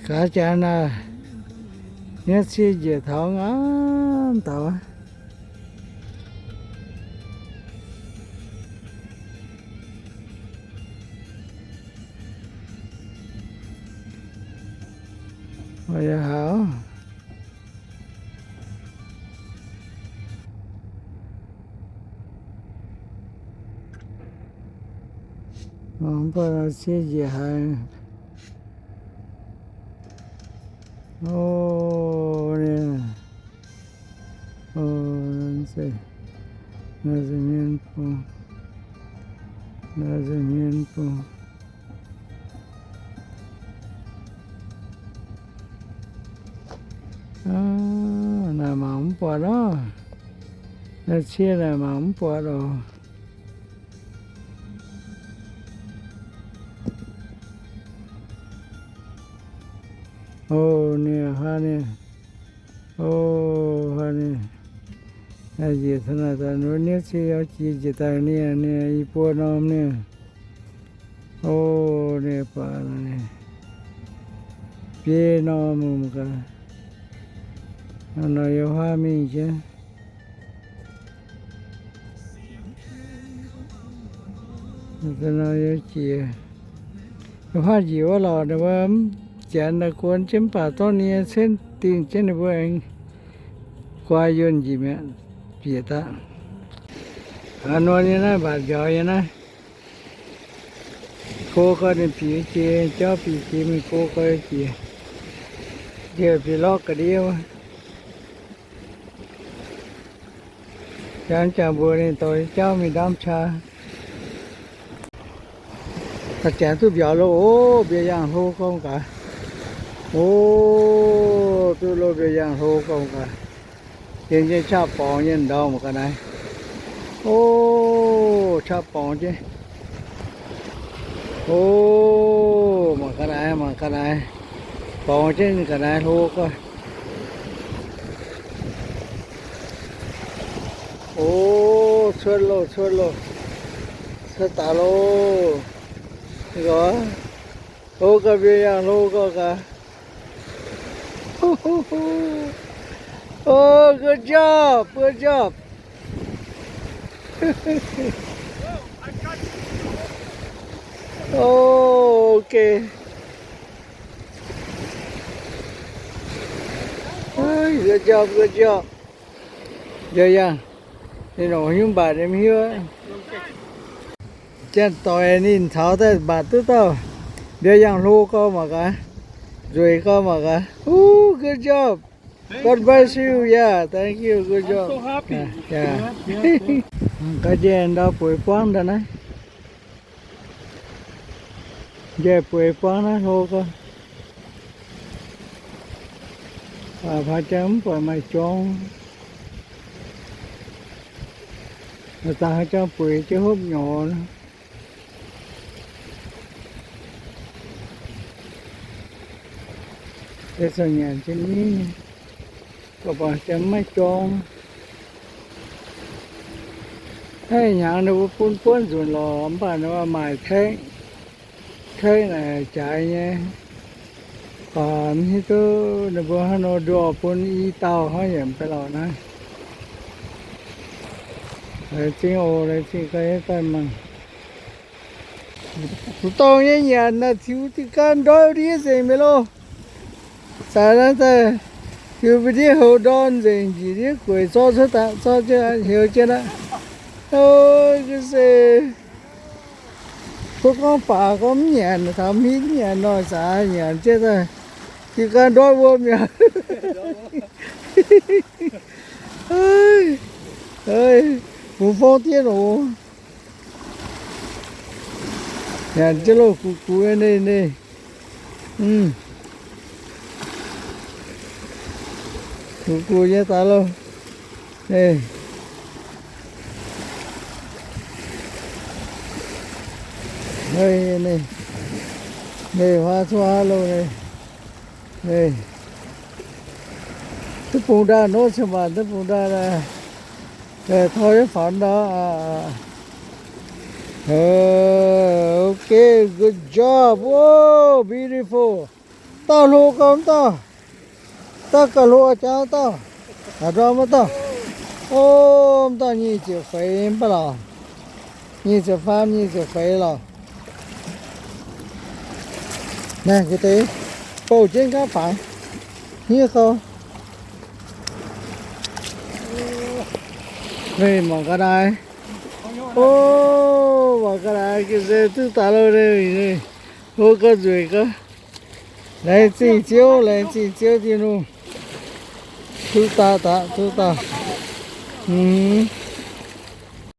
Gaax janx naaic, hnyouv cie njiec taux ngaanc dauh. Oix yaac haaix. Mv baac cie njiec haic. O, ninh, o, se, naaiv se hmien bung, naaiv se hmien bung. Aa, naaic mangc mv buatc oc. Naaiv cie naaic mangc mv buatc oc. O, ninh hnangv ninh. O, hnangv ninh. Njiec taux naaic daaih, nduov hnyouv cie yaac jiex njiec daaih ninh, ninh i buo norm ninh. O, ninh baac biei norm mv gaax. Nor yiem huaav mingh jienv. Nor yiem jiex, yiem huaav njiec wuov lorqc, ninh mbuo mv janx daaih guon jienv mv baac dorv ninh nyei cen dingh jienv ninh mbuo aengx guai yuonh njiec mi'aqv, bieqc daaih. Aa, nor nyei naaiv mbatc mbiauz nyei naaiv. Go gau ninh bieqc jiex, jauv bieqc jiex mingh go gau jiex, jiex bieqc lorqc ga'ndiev wuov. Janx jangx mbuox ninh dorh jauv mingh ndamv qaqv. Janx duqv mbiauz loh oc, mbiauz yangh hlo gorngv gaax. O, duqv loh mbiauz yangh hlo gorngv gaax. Yiem jienv qaqv borngz nyei ndau mangc gaax naaiv. O, qaqv borngz jienv. O, mangc gaax naaiv, mangc gaax naaiv. Borngz jienv ga'naaiv hlo gorngv. O, cuotv loh, cuotv loh, cuotv daaih loh. Gorngv, o, ga'mbiauz yangh hlo gorngv gaax. Oh, good job, good job. Oh, okay. Good job, good job. Mbiauz yangh, ninh nongc haaix nyungc mbatc ninh mv hiuv. Janx-doic ninh caux daaih mbatc duqv dauh mbiauz yangh hlo gau mangc gaax, nzueic gau mangc gaax. Ooh, good job. God bless you. Yeah, thank you. Good job. Yeah. Ga'nyiec ndau bueix buangv ndau naaiv. Njiec bueix buangv naaiv hlo gau. Baac haaix jangx mv buatc maaih jorng. Daaih haaix jangx bueix jienv hopv nyorx. Yie zuqc nyanc jienv ni, gorngv baac jangx maiv jorng. Haiv hnyangx ninh mbuo bun buonv nzunc lorqc, mv baac ninh mbuo maaic taeqv, taeqv naaic jaaix nyei. Baac mv hiuv duqv ninh mbuo hnangv nor nduov bun i dauh hnangv yaac mv bei lorqc naaiv. Laengz zingh oc, laengz zingh gaax daaih mangc. Mv dorngh nyei nyanc naaic tiux diuh gaanv ndoiv ndiev nzengc mi'aqv loh. Zaaix naaiv daaih tiux mbuo ndiev houx ndorn nzengc, njiec ndiev gueic zorqv cuotv daaih, zorqv jienv heuc jienv aqv. O, ga'se, mbuo gorngv baac gorngv mv nyanc, taux mv hiuv nyanc nor, zaaix nyanc jienv daaih diuh gaanv ndoiv wuom mi'aqv. Bungx forng diev oc. Nyanc jienv loh, gux gux nyei nei. Gux gux nyei daaih loh. Nei, nei, huaav cuotv huaav loh nei. Duqv bungx ndaangc nor, cin-maanc duqv bungx ndaangc naaic. Tor yie faaux ndau. Okay, good job. Whoa, beautiful. Dauh hlo gau mv dauh. Dauh gauh hlo jangv dauh. Aa, ndorm mv dauh. O, mv dauh nyic ziepc feix mv baac lorqc. Nyic ziepc faam, nyic ziepc feix lorqc. Naaiv nqa'haav deix bouh jienv nqaapv fangx. Hniev gau. Meih mangc ga'naaiv. O, mangc ga'naaiv ga'naaiv duqv daaih lo, hlo gau nzueic gau. Laengz zingh Ziouv, laengz zingh Ziouv Tin-Hungh. Duqv daaih, duqv daaih. Mv,